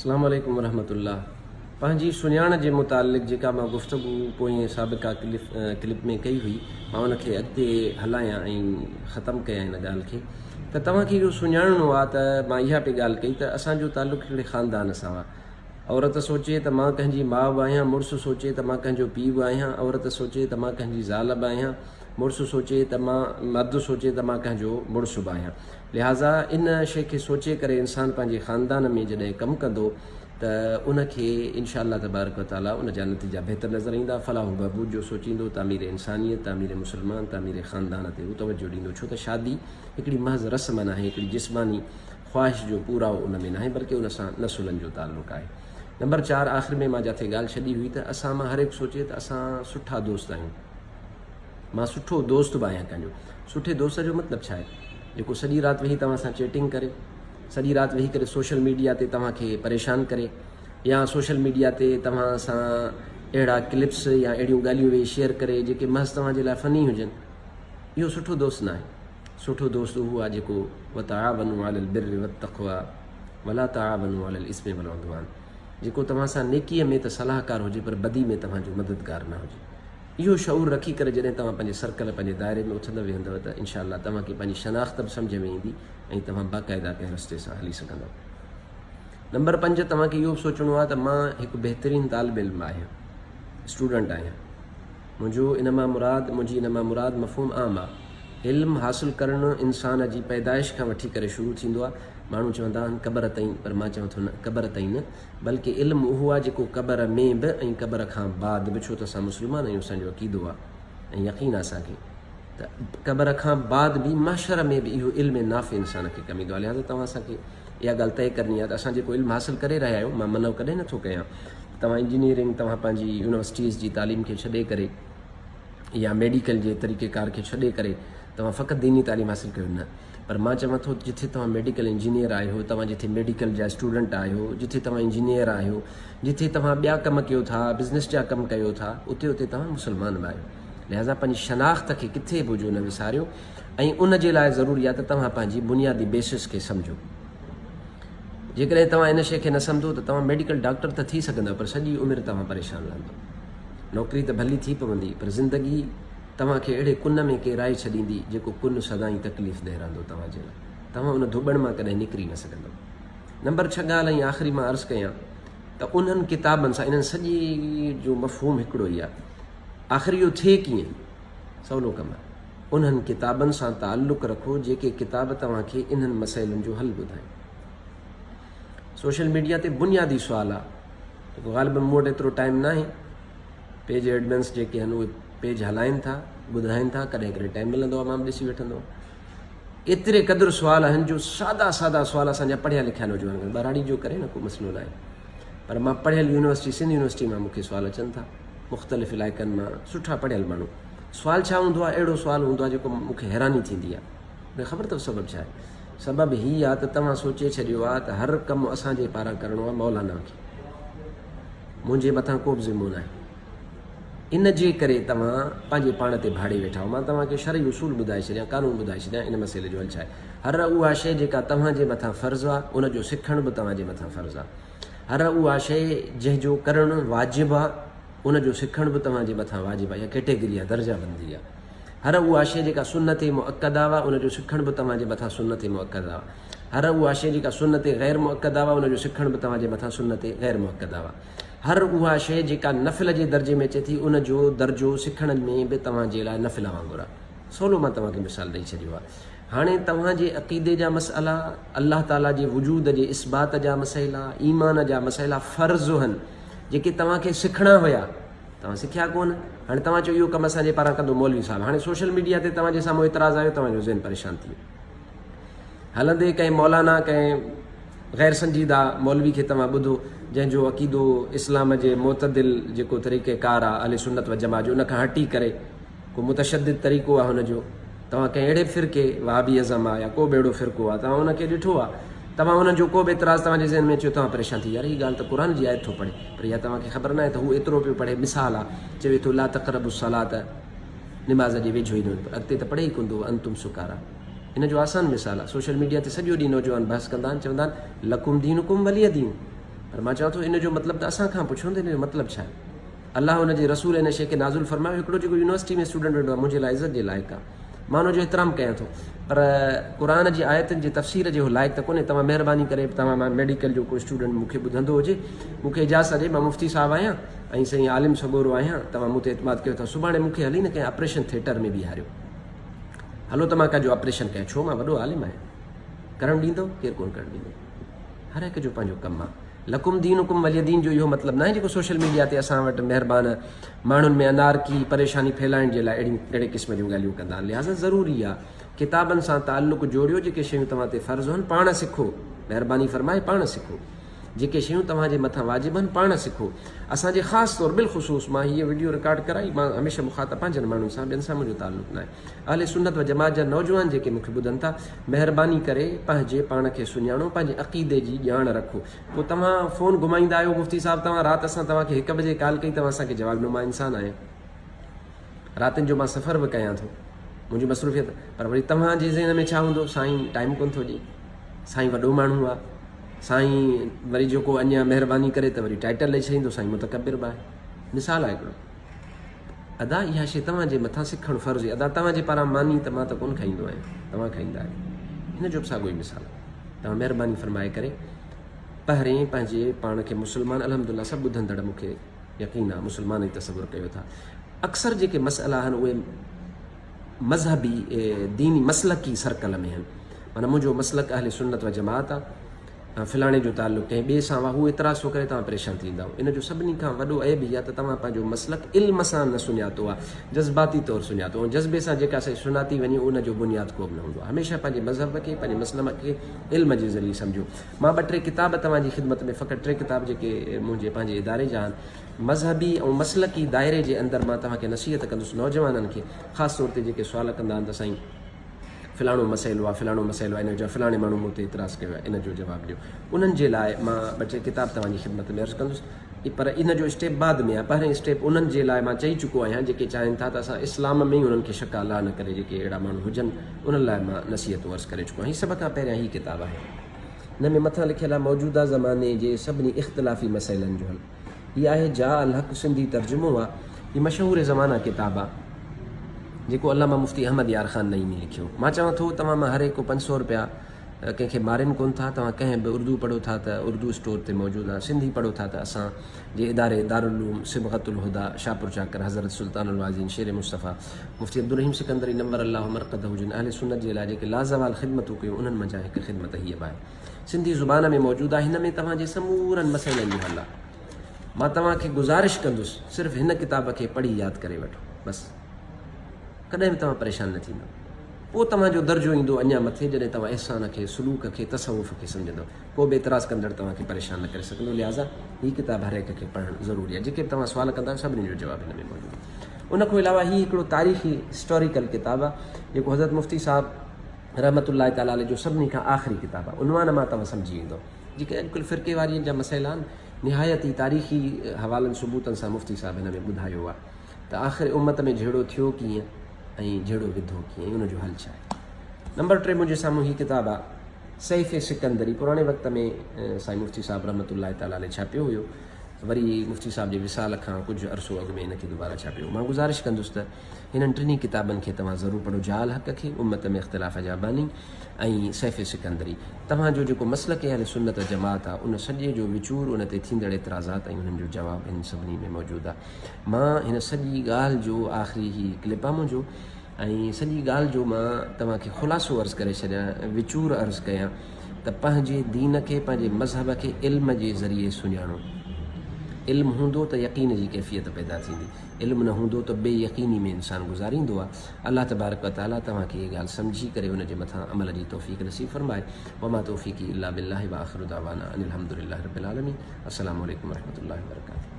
اسلام عليڪم ورحمة الله پنهنجي سڃاڻ جي متعلق جيڪا مان گفتگو پوئين سابقه ڪلپ ۾ ڪئي هئي مان ان کي اڳتي هلايان ۽ ختم ڪيان ان ڳالهه کي ته توهان کي اهو سڃاڻڻو آهي ته مان اها پئي ڳالهه ڪئي ته اسان جو تعلق هڪڙي خاندان سان آهي عورت سوچي ته مان ڪنهن جي ماء به آهيان مڙس سوچي ته مان ڪنهن جو پيء به آهيان عورت سوچي ته مان ڪنهن جي زال به آهيان مڙس سوچي ته مان مرد سوچي ته مان ڪنهن جو مڙس به آهيان لهٰذا ان شيء کي سوچي ڪري انسان پنهنجي خاندان ۾ جڏهن ڪم ڪندو ته ان کي انشاء الله تبارڪ و تعاليٰ ان جا نتيجا بهتر نظر ايندا، فلاح و بهبود جو سوچيندو، تعمير انسانيت، تعمير مسلمان، تعمير خاندان تي هو توجه ڏيندو ڇو ته شادي هڪڙي محض رسم ناهي، هڪڙي جسماني خواهش جو پورائو ان ۾ ناهي بلڪه ان سان نسلن جو تعلق آهي. نمبر چار آخر ۾ مان جاٿي ڳالهه ڇڏي هئي ته اسان مان هر هڪ سوچي ته اسان سٺا دوست آهيون. مان سٺو دوست به آهيان ڪنهن جو. سٺي دوست جو مطلب ڇا آهي؟ جيڪو سڄي رات ويهي توهان سان چيٽنگ ڪري، سڄي رات ويهي ڪري سوشل ميڊيا تي توهان کي پريشان ڪري يا سوشل ميڊيا تي توهان سان اهڙا ڪلپس يا اهڙيون ڳالهيون ويهي شيئر ڪري جيڪي محض توهان جي لاء فني هجن. اهو سٺو دوست ناهي. سٺو دوست اهو آهي جيڪو وتعاونوا علي البر والتقوي ولا تعاونوا علي الاثم والعدوان جيڪو توهان سان نيڪيء ۾ ته صلاحڪار هجي پر بدي ۾ توهان جو مددگار نه هجي. اهو شعور رکي ڪري جڏهن توهان پنهنجي سرڪل، پنهنجي دائري ۾ اٿندؤ ويهندؤ ته انشاء الله توهان کي پنهنجي شناخت به سمجهه ۾ ايندي ۽ توهان باقاعده ڪنهن رستي سان هلي سگهندؤ. نمبر پنج، توهان کي اهو به سوچڻو آهي ته مان هڪ بهترين طالب علم آهيان، اسٽوڊنٽ آهيان. منهنجو ان مان مراد، منهنجي ان مان مراد مفهوم عام آهي. علم حاصل ڪرڻ انسان جي پيدائش کان وٺي ڪري شروع ٿيندو آهي. ماڻهو چوندا آهن قبر تائين پر مان چوان ٿو نه قبر تائين نه. بلڪه علم اهو آهي جيڪو قبر ۾ به ۽ قبر کان بعد به ڇو ته اسان مسلمان آهيون اسان جو عقيدو آهي ۽ يقين آهي اسان کي ته قبر کان بعد به محشر ۾ به اهو علم نافع انسان کي ڪم ايندو آهي لهٰذا توهان اسان کي اها ڳالهه طئي ڪرڻي آهي ته اسان جيڪو علم حاصل ڪري رهيا آهيون مان منع ڪڏهن نٿو ڪيان توهان انجنيئرنگ توهان پنهنجي يونيورسٽيز جي تعليم کي ڇڏي ڪري يا ميڊيڪل جي طريقي ڪار کي ڇڏي ڪري توهان فقط ديني تعليم حاصل ڪيو نه پر مان چوان ٿو جٿي توهان ميڊيڪل انجنيئر آهيو، توهان جٿي ميڊيڪل جا اسٽوڊنٽ آهيو، جٿي توهان انجنيئر آهيو، جٿي توهان ٻيا ڪم ڪيو ٿا، بزنس جا ڪم ڪيو ٿا، اتي اتي توهان مسلمان به آهيو. لهٰذا پنهنجي شناخت کي ڪٿي به هجو نه وساريو ۽ ان جي لاء ضروري آهي ته توهان پنهنجي بنيادي بيسس کي سمجهو. جيڪڏهن توهان ان شيء کي نه سمجهو ته توهان ميڊيڪل ڊاڪٽر ته ٿي سگهندؤ پر سڄي عمر توهان پريشان رهندؤ. نوڪري ته ڀلي ٿي پوندي پر زندگي توهان کي اهڙي ڪن ۾ ڪيرائي ڇڏيندي جيڪو ڪن سدائين تڪليف ده رهندو توهان جي لاء. توهان ان ڌوٻڻ مان ڪڏهن نڪري نه سگهندؤ. نمبر ڇهه ڳالهه ۽ آخري مان عرض ڪيان ته انهن ڪتابن سان انهن سڄي جو مفهوم هڪڙو ئي آهي. آخر اهو ٿئي ڪيئن؟ سولو ڪم آهي. انهن ڪتابن سان تعلق رکو جيڪي ڪتاب توهان کي انهن مسئلن جو حل ٻڌائين. سوشل ميڊيا تي بنيادي سوال آهي جيڪو غالباً مون وٽ ايترو ٽائيم ناهي. پيج ايڊمنس جيڪي آهن اهي پيج هلائين ٿا ٻڌائين ٿا ڪڏهن ڪڏهن ٽائيم ملندو آهي مان به ڏسي وٺندو آهيان ايتري قدر سوال آهن جو سادا سادا سوال اسان جا پڙهيا لکيا نوجوان ڪن ٻهراڙي جو ڪري نه ڪو مسئلو ناهي پر مان پڙهيل يونيورسٽي سنڌ يونيورسٽي مان مونکي سوال اچن ٿا مختلف علائقن مان سٺا پڙهيل ماڻهو سوال ڇا هوندو آهي اهڙو سوال هوندو آهي جيڪو مونکي حيراني ٿيندي آهي مونکي خبر اٿو سبب ڇا آهي سبب هي آهي ته توهان سوچي ڇڏيو آهي ته هر ڪم اسان جي پاران ڪرڻو آهي مولانا کي منهنجي مٿان ڪو به ذمو ناهي. ان جي ڪري توهان پنهنجي پاڻ تي ڀاڙي ويٺا آهيو. مان توهان کي شرعي اصول ٻڌائي ڇڏيان، قانون ٻڌائي ڇڏيان، ان مسئلي جو حل ڇا آهي؟ هر اها شيء جيڪا توهان جي مٿان فرض آهي، ان جو سکڻ به توهان جي مٿان فرض آهي. هر اها شيء جنهن جو ڪرڻ واجب آهي، ان جو سکڻ به توهان جي مٿان واجب آهي. اها ڪيٽيگري آهي، درجه بندي آهي. هر اها شيء جيڪا سنت مؤڪده آهي، ان جو سکڻ به توهان جي مٿان سنت مؤڪده آهي. هر اها شيء جيڪا سنت غير مؤڪده آهي، ان جو سکڻ به توهان جي مٿان سنت غير مؤڪده آهي. هر اها شيء جيڪا نفل جي درجي ۾ اچي ٿي، ان جو درجو سکڻ ۾ به توهان جي لاء نفل وانگر آهي. سولو مان توهان کي مثال ڏئي ڇڏيو آهي. هاڻي توهان جي عقيدي جا مسئلا، الله تعاليٰ جي وجود جي اثبات جا مسئلا، ايمان جا مسئلا فرض هن، جيڪي توهان کي سکڻا هيا، توهان سکيا ڪونه. هاڻي توهان چئو اهو ڪم اسان جي پاران ڪندو مولوي صاحب. هاڻي سوشل ميڊيا تي توهان جي سامهون اعتراض آيو، توهان جو ذهن پريشان ٿي ويو. هلندي ڪنهن مولانا ڪنهن غير سنجيده مولوي کي توهان ٻڌو جنهن جو عقيدو اسلام جي معتدل جيڪو طريقه ڪار آ اهل سنت و جماعت جو ان کان هٽي ڪري ڪو متشدد طريقو آ هن جو توهان ڪنهن اهڙي فرقي وهابي ازم آ يا ڪو به اهڙو فرقو آ توهان ان کي ڏٺو آ توهان انهن جو ڪو به اعتراض توهان جي ذهن ۾ اچيو توهان پريشان ٿي يار هي ڳالهه ته قرآن جي آيت ٿو پڙهي پر اها توهان کي خبر ناهي ته هو ايترو پيو پڙهي مثال آ چوي ٿو لا تقربوا الصلاة نماز جي ويجهو ئي نه وڃو پر اڳتي ته پڙهي ئي ڪونه ٿو وانتم سڪارا ان جو آسان مثال آهي سوشل ميڊيا تي سڄو ڏينهن نوجوان بحث ڪندا آهن چوندا آهن لڪم دينڪم ولي دين. پر مان چوان ٿو ان جو مطلب ته اسان کان پڇو نه ته ان جو مطلب ڇا آهي. الله ان جي رسول ان شيء کي نازل فرمايو. هڪڙو جيڪو يونيورسٽي ۾ اسٽوڊنٽ ويٺو آهي منهنجي لاء عزت جي لائق آهي. مان ان جو احترام ڪيان ٿو پر قرآن جي آيتن جي تفسير جي هو لائق ته ڪونهي. توهان مهرباني ڪري توهان مان ميڊيڪل جو ڪو اسٽوڊنٽ مون کي ٻڌندو هجي مون کي اجازت ڏي مان مفتي صاحب آهيان ۽ سائين عالم سڳورو آهيان توهان مون تي اعتماد ڪيو ٿا سڀاڻي مون کي هلي نه ڪنهن آپريشن ٿيٽر ۾ بيهاريو هلو ته مان ڪنهن جو آپريشن ڪيان ڇو مان وڏو عالم آهيان ڪرڻ ڏيندو ڪير ڪونه ڪرڻ ڏيندو هر هڪ جو پنهنجو ڪم آهي لڪم دينڪم ولي دين جو اهو مطلب ناهي جيڪو سوشل ميڊيا تي اسان وٽ مهربان ماڻهن ۾ انارڪي پريشاني ڦهلائڻ جي لاء اهڙيون اهڙي قسم جون ڳالهيون ڪندا آهن لهٰذا ضروري آهي ڪتابن سان تعلق جوڙيو جيڪي شيون توهان تي فرض هن پاڻ سکو مهرباني فرمائي پاڻ سکو جيڪي شيون توهان جي مٿان واجب آهن پاڻ سکو. اسان جي خاص طور بالخصوص مان هيء وڊيو رڪارڊ ڪرائي مان هميشه مخاطب پنهنجن ماڻهن سان ٻين سان منهنجو تعلق ناهي. اهل سنت و جماعت جا نوجوان جيڪي مون کي ٻڌن ٿا مهرباني ڪري پنهنجي پاڻ کي سڃاڻو پنهنجي عقيدي جي ڄاڻ رکو. پوء توهان فون گهمائيندا آهيو مفتي صاحب توهان رات اسان توهان کي هڪ بجي ڪال ڪئي توهان اسان کي جواب ڏنو مان انسان آهيان. راتين جو مان سفر به ڪيان ٿو منهنجي مصروفيت پر وري توهان جي ذهن ۾ ڇا هوندو سائين ٽائيم ڪونه ٿو ڏي سائين وڏو ماڻهو آ سائين وري جيڪو اڃا مهرباني ڪري ته وري ٽائيٽل ڏئي ڇڏيندو سائين متڪبر به آهي مثال آهي هڪڙو ادا اها شي توهان جي مٿان سکڻ فرض ادا توهان جي پاران ماني ته مان ته ڪونه کائيندو آهيان توهان کائيندا آهيو هن جو به ساڳو ئي مثال توهان مهرباني فرمائي ڪري پهرين پنهنجي پاڻ کي مسلمان الحمدلله سڀ ٻڌندڙ مون کي يقين آ مسلمان ئي تصور ڪيو ٿا اڪثر جيڪي مسئلا آهن اهي مذهبي ديني مسلڪي سرڪل ۾ آهن معنيٰ منهنجو مسلڪ اهل سنت و جماعت آ فلاڻي جو تعلق ڪنهن ٻئي سان آ هو اعتراض ٿو ڪري توهان پريشان ٿيندا ان جو سڀني کان وڏو عيب هي آ ته توهان پنهنجو مسلڪ علم سان نه سڃاتو آ جذباتي طور سڃاتو ۽ جذبي سان جيڪا شيء سڃاتي وڃي ان جو بنياد ڪو به نه هوندو آ هميشه پنهنجي مذهب کي پنهنجي مسلم کي علم جي ذريعي سمجهو مان ٻه ٽي ڪتاب توهان جي خدمت ۾ فقط ٽي ڪتاب جيڪي منهنجي پنهنجي اداري جا آهن مذهبي ۽ مسلڪي دائري جي اندر مان توهان کي نصيحت ڪندس نوجوانن کي خاص طور تي جيڪي سوال ڪندا آهن ته سائين فلاڻو مسئلو آهي فلاڻو مسئلو آهي ان جو فلاڻي ماڻهو مون تي اعتراض ڪيو آهي ان جو جواب ڏيو انهن جي لاء مان ٻه ٽي ڪتاب توهان جي خدمت ۾ عرض ڪندس پر ان جو اسٽيپ بعد ۾ آهي پهرين اسٽيپ انهن جي لاء مان چئي چڪو آهيان جيڪي چاهين ٿا ته اسان اسلام ۾ ئي انهن کي شڪ الله نه ڪري جيڪي اهڙا ماڻهو هجن انهن لاء مان نصيحتون عرض ڪري چڪو آهيان هي سڀ کان پهريان هي ڪتاب آهي هن ۾ مٿان لکيل آهي موجوده زماني جي سڀني اختلافي مسئلن جو حل هي آهي جاء الحق سنڌي ترجمو آهي هي مشهور زمانه ڪتاب آهي جيڪو علامه مفتي احمد يار خان نعيمي لکيو مان چوان ٿو توهان مان هر هڪ 500 رپيا ڪنهن کي مارين ڪون ٿا توهان ڪنهن به اردو پڙهو ٿا ته اردو اسٽور تي موجود آهي سنڌي پڙهو ٿا ته اسان جي اداري دارالعلوم صبغت الهديٰ شاهپور چاڪر حضرت سلطان الواعظين شير مصطفيٰ مفتي عبدالرحيم سڪندري نور الله مرقده جن اهل سنت جي لاء جيڪي لازوال خدمتون ڪيون انهن منجهان هڪ خدمت هيء به آهي سنڌي زبان ۾ موجود آهي هن ۾ توهان جي سمورن مسئلن جو حل آهي مان توهان کي گذارش ڪندس صرف هن ڪتاب کي پڙهي ياد ڪري وٺو بس ڪڏهن به توهان پريشان نه ٿيندؤ. پوء توهان جو درجو ايندو اڃا مٿي جڏهن توهان احسان کي، سلوڪ کي، تصوف کي سمجهندؤ. ڪو به اعتراض ڪندڙ توهان کي پريشان نه ڪري سگهندو. لهٰذا هي ڪتاب هر هڪ کي پڙهڻ ضروري آهي. جيڪي به توهان سوال ڪندا آهيو سڀني جو جواب هن ۾ موجود آهي. ان کان علاوه هي هڪڙو تاريخي Historical ڪتاب آهي جيڪو حضرت مفتي صاحب رحمة الله تعالٰي عليه جو سڀني کان آخري ڪتاب آهي. عنوان مان توهان سمجهي ويندؤ. جيڪي اڄڪلهه فرقيواريت جا مسئلا آهن نهايت ئي تاريخي حوالن ثبوتن سان مفتي صاحب هن ۾ ٻڌايو آهي. ته آخر امت ۾ جهيڙو ٿيو ڪيئن ۽ جهيڙو وڌو ڪيئن ۽ ان جو حل ڇا آهي. نمبر 3 منهنجي سامهون هي ڪتاب آ سيف سڪندري پراڻي وقت ۾ سائين مفتي صاحب رحمة الله تعالٰي عليه ڇاپيو هيو وري مفتي صاحب جي وصال کان ڪجهه عرصو اڳ ۾ ان کي دوباره ڇاپيو. مان گذارش ڪندس ته هنن ٽنهي ڪتابن کي توهان ضرور پڙهو جاء الحق کي، امت ۾ اختلاف جا باني ۽ سيف سڪندري. توهان جو جيڪو مسلڪ اهل سنت و جماعت آ ان سڄي جو وچور ان تي ٿيندڙ اعتراضات ۽ انهن جو جواب هن سڀني ۾ موجود آ. مان هن سڄي ڳالهه جو آخري هي ڪلپ آ منهنجو ۽ سڄي ڳالهه جو مان توهان کي خلاصو عرض ڪري ڇڏيان وچور عرض ڪيان ته پنهنجي دين کي پنهنجي مذهب کي علم جي ذريعي سڃاڻو علم هوندو ته يقين جي ڪيفيت پيدا ٿيندي علم نه هوندو ته بي يقيني ۾ انسان گذاريندو آ الله تبارڪ وتعالي توهان کي هي ڳالهه سمجهي ڪري ان جي مٿان عمل جي توفيق نصيب فرمائي وما توفيقي الا بالله واخر دعوانا ان الحمد لله رب العالمين السلام عليڪم ورحمة الله وبرڪاته.